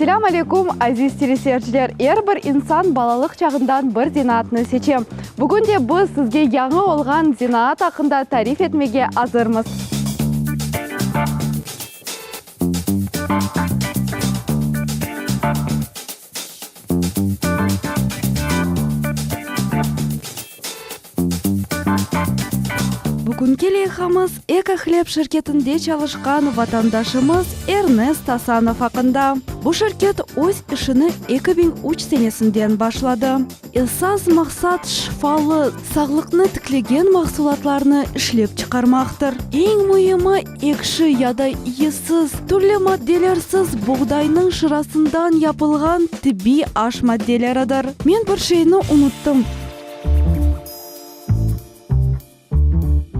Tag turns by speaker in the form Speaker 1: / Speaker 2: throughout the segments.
Speaker 1: Selâm aleyküm, aziz teleseyirciler! Er bir insan balalıq çağından bir zenaatnı seçe. Bugün de biz sizge yañı olğan zenaat aqqında tarif etmege azırmız. Bugünki leyhamız Ekohleb şirketinde çalışqan vatandaşımız Ernest Asanov aqqında. Bu şirket öz işini 2003 senesinden başladı. Esas maqsat şifalı, sağlıqnı tiklegen mahsulatlarnı işlep çıqarmaqtır. Eñ müimi, ekşi ya da iyisiz, türlü maddelersiz buğdaynıñ şırasından yapılğan tibbiy aş maddeleridir. Men bir şeyni unuttım.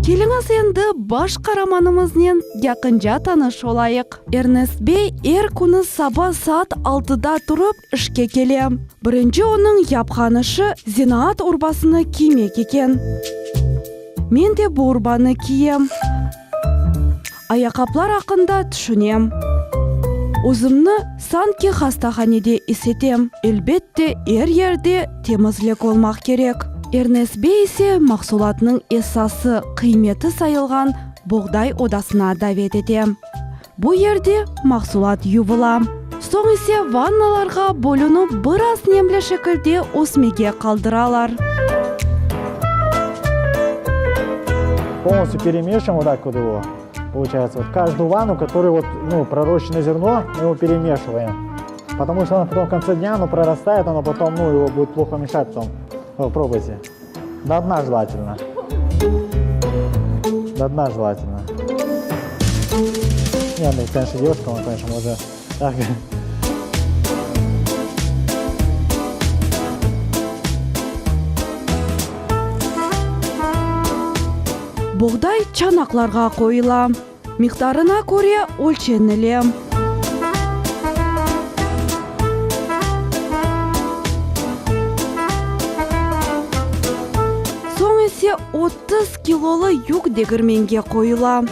Speaker 1: Keliñiz endi baş qaramanımıznen yaqınca tanış olayıq. Ernest bey er künü saba saat altıda turıp işke kele. Birinci onıñ yapqan işi zenaat urbasını kiymek eken. Men de bu urbanı kiyem. Ayaqqaplar aqqında tüşünem. Özümni sanki hastahanede is etem. Elbette, er yerde temizlik olmaq kerek. Ernest bey ise mahsulatnıñ esası, qıymeti sayılğan boğday odasına davet ete. Bu yerde mahsulat yuvula. Soñ ise vannalarğa bölünip biraz nemli şekilde ösmege qaldıralar.
Speaker 2: Полностью перемешиваем вот так вот его. Получается, вот каждую ванну, которую вот, ну, пророщенное зерно, мы его перемешиваем. Потому что оно потом в конце дня, оно прорастает, оно потом, ну, его будет плохо мешать потом. Вот, пробуйте. До дна желательно. До дна желательно. Не, ну, конечно, девушка, он, конечно, может так.
Speaker 1: Boğday çanaqlarğa qoyula, miqdarına köre ölçenile. Soñ ise 30 kilolı yük degirmenge qoyula.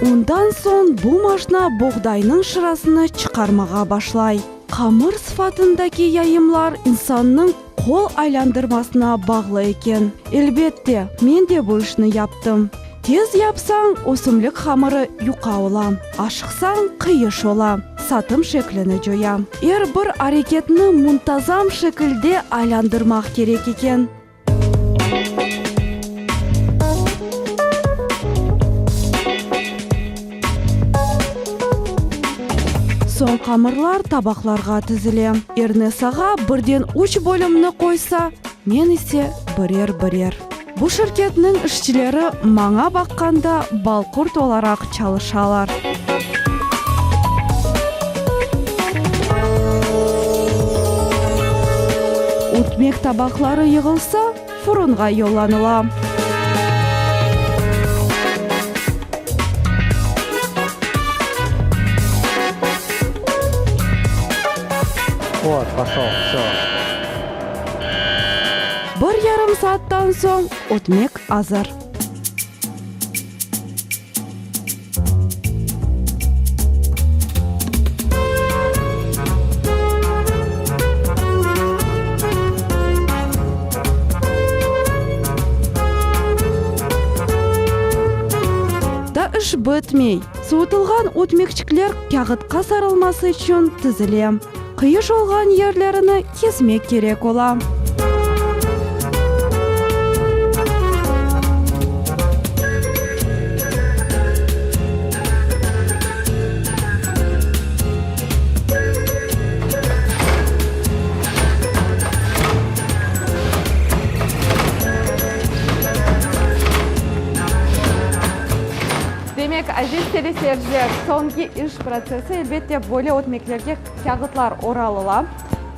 Speaker 1: Ondan soñ bu maşna boğdaynıñ şırasını çıqarmağa başlay. Qamır sıfatındaki yayımlar insannıñ qol aylandırmasına bağlı eken. Elbette, men de bu işni yaptım. Tez yapsañ, ösümlik hamırı yuqa ola, aşıqsañ, qıyış ola, satım şeklini coya. Er bir areketni muntazam şekilde aylandırmaq kerek eken. Soñ hamırlar tabaqlarğa tizile. Ernes ağa birden üç bölümni qoysa, men ise birer-birer. Bu şirketniñ işçileri maña baqqanda balqurt olaraq çalışalar. Ötmek tabaqları yığılsa, furunğa yollanıla.
Speaker 2: Vot, poşol, vsö.
Speaker 1: Bir yarım saattan soñ ötmek azır. Da iş bitmey. Suvutılğan ötmekçikler kâğıtqa sarılması içün tizile. Qıyış olğan yerlerini kesmek kerek ola. Demek, aziz teleseyirciler, soñki iş protsessi, elbette, böyle ötmeklerge kâğıtlar oralıla.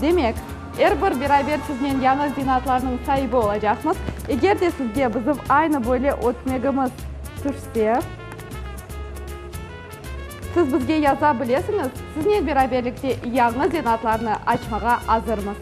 Speaker 1: Demek, er bir beraber siznen yañı zenaatlarnıñ saibi olacaqmız. Eger de sizge bizim aynı böyle ötmegimiz tüşse, siz bizge yaza bilesiñiz, siznen beraberlikte yañı zenaatlarnı açmağa azırmız.